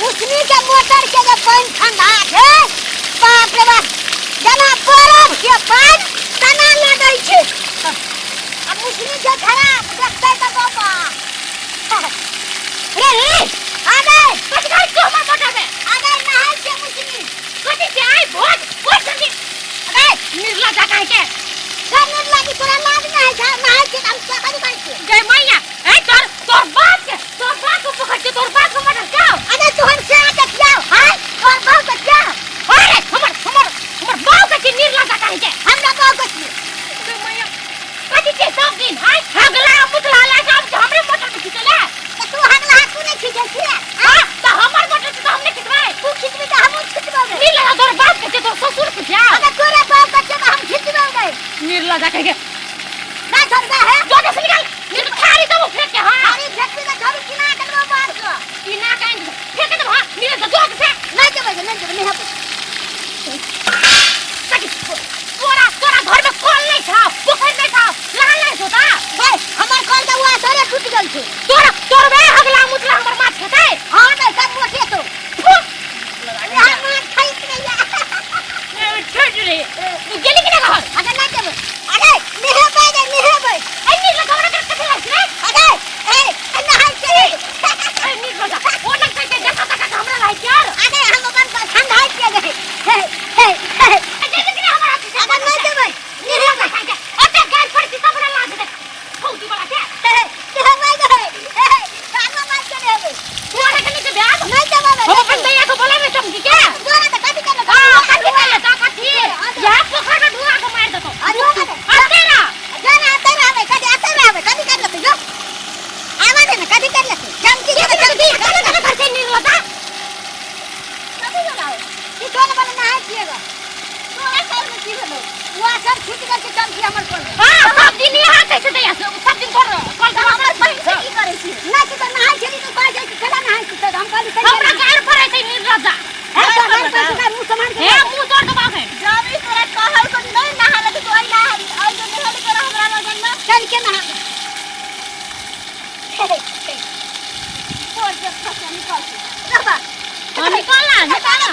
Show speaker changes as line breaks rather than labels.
मुसनी के मोटर के जे पानि ठंडा छै, बाप रे बाप, जेना बरफ के पानि तेना लगै छै। आ मुसनी के खराब देखतै तऽ बाबा
रे रे
आ गए।
कथी करै छियै हमर मोटर में?
आ गए, नहाय छै मुसनी।
कथी छै आइ भोज भोज जल्दी। अरे निर्लज्ज काहे के?
रे निर्लज्ज, तोरा लाज नहि होइ छै? नहाय छियै तऽ हम कथी करै छियै?
गै मैया, ए तोर तोर बाप के, तोर बाप के पोखर छै, तोर बाप के मोटर के।
अरे तोहर से के किया हाय, तोहर बाप के किया?
अरे हमर हमर हमर बाप के छी निर्लज्ज काहे के?
हमरा बाप के छी।
गै मैया, कथी छै सब दिन हाय हगला मुतला ला सब हमरे मोटर में खींचले।
तऽ तू हगला, तू नहि खींचै छियै?
हां, तऽ हमर मोटर छै तऽ हम नहि खींचबै?
तू खींचबी तऽ हमहूँ खींचबै।
निर्लज्ज, तोर बाप के छै, तोर ससुर के छै।
अरे तोरे बाप के छै तऽ हम खींचबै गै।
निर्लज्ज काहे के?
नहि छोड़बै हे।
जो से निकाल, निर थारी दबो फेंक के। हां,
थारी फेंकबी तऽ छोड़ू, किना के देबो बाहर से।
किना के आनि फेंक देबो। हां, निर्लज्ज, जो से।
नहि देबै गै, नहि देबै, नहि हेबै।
कथी तोरा तोरा घर में कल नहीं छौ, पोखरि नहीं छौ, लाल नहीं छौ ता?
गै, हमर कल के उहा थोड़े टूटि गेल छै।
तोरा तोर बे हगला मुतला हमर माछ खेतै?
हँ गै, सब मोटे तो यहाँ माछ खाइत नहीं।
छोड़ रे, तू गेली कि ना घर?
अगर नहि देबै, अरे नेहेबै गै, नेहेबै।
ए निर्लज्ज, हमरा के कथी लागै रे?
अरे ए नहाय छियै।
ए निर्लज्ज, ओ लग छै देखा तका के हमरा लागै यार।
अरे हम अपन ठंडाइ छियै गै। हे हे हे।
ए जेबी कि ना हमरा हाथ से?
अगर नहि देबै,
निर्लज्ज खाइ के ओते गाल पर छी सब लाज दे फौजी वाला के।
हे नेहेबै गै, हे कानो मार के नेहेबै।
तोरा के नहीं देबै आब?
नहि देबै।
हम अपन दैया के बोलाबै चमकी के।
तोरा तऽ कथी करबै?
हां, कथी करले ता कथी? यहाँ पोखर में डुबा के मार देतो।
आ डुबा दे।
आ तेरा
जा ना, आते रहबै, कथी आते रहबै, कथी कर लेतै? जो आवा दे ना, कथी कर लेतै? चमकी के चमकी।
कथी कथी करते निर्लज्ज?
कथी भेलौ? की कोन बला नहाय छियै गो? तोरा सर में की भेलौ? उहा सब छूटि गेल छै चमकी हमर कल में।
हां, सब दिन यहाँ कैसे दैया सब दिन तोर कल
तऽ हमर बहिन से की करै छी? नहि छी तऽ नहाय छली तऽ कहै छै कि केना नहाय छी? तऽ हम कहली
हमरा गार पर छै निर्लज्ज।
हे, तऽ गारि पड़ै छै, मुँह सम्हारि के।
हे, मुंह तोड़ दबाव है।
जब ई तोरा कहल को नहीं नहाले तऽ तू आई नहाली, आई जो नहाली तोरा हमरा लगन में।
चल के नहा।
बोल के खसा निकाल।
रहबा।
हां, निकाल ना, निकाल ना।